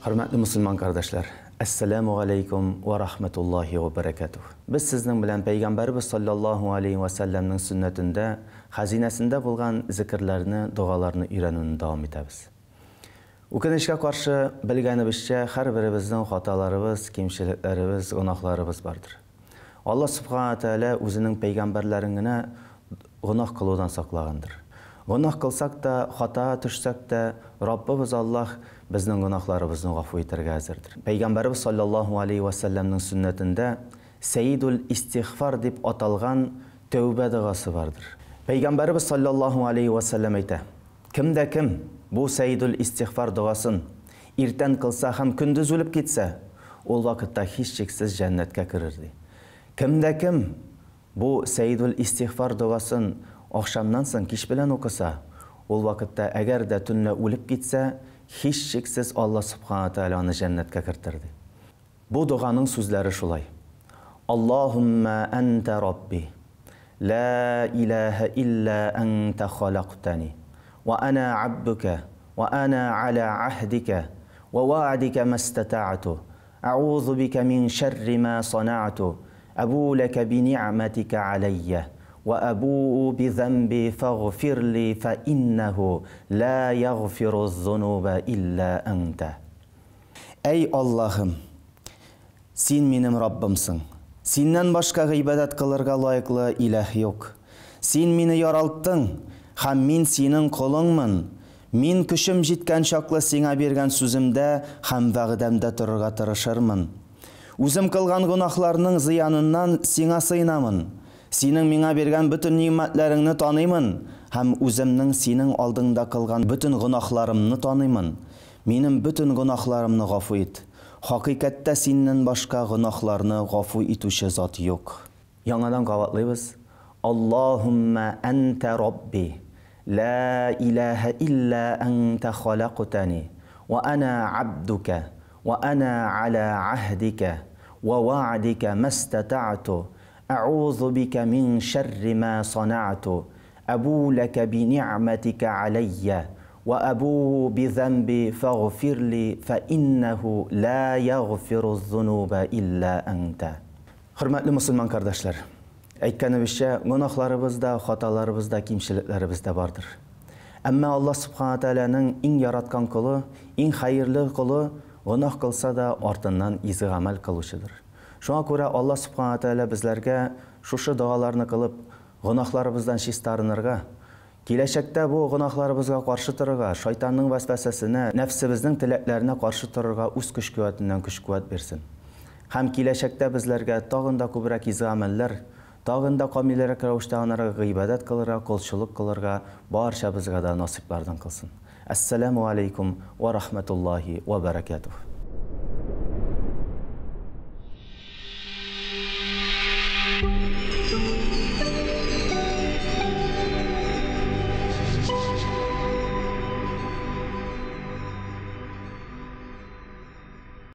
Хөрмәтле мусульман кардәшләр, әссәламү галәйкүм вә рахмәтуллаһи вә бәрәкәтүһ. Без сезнең белән Пәйгамбәребез салләллаһу алейһи вә сәлләмнең сөннәтендә, хәзинәсендә булган зекерләрне, догаларны өйрәнүне дәвам итәбез. Үкенечкә каршы, белгәнебезчә, һәрберебезнең хаталарыбыз, кимчелекләребез, гөнаһларыбыз бардыр. Алла Сүбхәнә Тәгалә үзенең пәйгамбәрләрен генә гөнаһ кылудан саклагандыр. Гөнаһ кылсак та, хатага төшсәк тә, Раббыбыз Аллаһ безнең гөнаһларыбызны гафу итәргә әзердер. Пәйгамбәребез салләллаһу алейһи вә сәлләмнең сөннәтендә Сәйидул истигъфар дип аталган тәүбә догасы бардыр. Пәйгамбәребез салләллаһу алейһи вә сәлләм әйтә, Кем дә кем бу Сәйидул истигъфар догасын иртән кылса һәм көндез үлеп китсә, ул вакытта һичшиксез җәннәткә керер, ди. Кем дә кем бу Сәйидул истигъфар догасын ахшамнан соң кич белән укыса, ул вакытта әгәр дә төнлә үлеп китсә, һичшиксез Алла Сүбхәнә Тәгалә аны җәннәткә кертер, ди. Бу доганың сүзләре шулай. Аллаһумма әнтә Рабби, лә иләһә илля әнтә халактани, вә әнә абдука, вә әнә аля аһдика, вә вәгъдика мәстәтәгъту, әгъузу бика мин шәрри мә санәгъту, әбу ләкә бини'мәтикә аләйя, вә әбуу бизәмби фәгъфирли фә иннәһу лә ягъфируз-зунуба илля әнтә. Әй Аллаһым! Син минем Раббымсың. Синнән башка гыйбадәт кылырга лаеклы иләһ юк. Син мине яралттың, һәм мин синең колыңмын. Мин көчем җиткән чаклы сиңа биргән сүземдә һәм вәгъдәмдә торырга тырышырмын. Үзем кылган гөнаһларның зыяныннан сиңа сыенамын. Синең миңа биргән бөтен нигъмәтләреңне таныймын һәм үземнең синең алдыңда кылган бөтен гөнаһларымны таныймын. Минем бөтен гөнаһларымны гафу ит. Хакыйкатьтә синнән башка гөнаһларны гафу итүче зат юк. Яңадан кабатлыйбыз, Аллаһуммә әнтә Рабби, лә иләһә илля әнтә халәктәни, вә әнә абдука, вә әнә аля аһдика, вә вәгъдика мәстәтәгъту, әгъузу бика мин шәрри мә санәгъту, әбу ләкә бини'мәтикә аләйя, вә әбуу бизәмби фәгъфирли фәиннәһу лә ягъфируз-зунуба илля әнтә. Хөрмәтле мусульман кардәшләр! Әйткәнебезчә, гөнаһларыбыз да, хаталарыбыз да, кимчелекләребез дә бардыр. Әмма Аллаһ Сүбхәнә Тәгаләнең иң яраткан колы, иң хәерле колы гөнаһ кылса да, артыннан изге гамәл кылучыдыр. Шуңа күрә Аллаһ Сүбхәнә Тәгалә безләргә шушы догаларны кылып, гөнаһларыбыздан чистарынырга, киләчәктә бу гөнаһларыбызга каршы торырга, шайтанның вәсвәсәсенә, нәфсебезнең теләкләренә каршы торырга үз көч-куәтеннән көч-куәт бирсен. Һәм киләчәктә безләргә тагын да күбрәк изге гамәлләр, тагын да камилрәк рәвештә анарга гыйбадәт кылырга, колчылык кылырга барчабызга да насыйплардан кылсын. Әссәламү алейкум вә рахмәтуллаһи вә бәрәкәтүһ.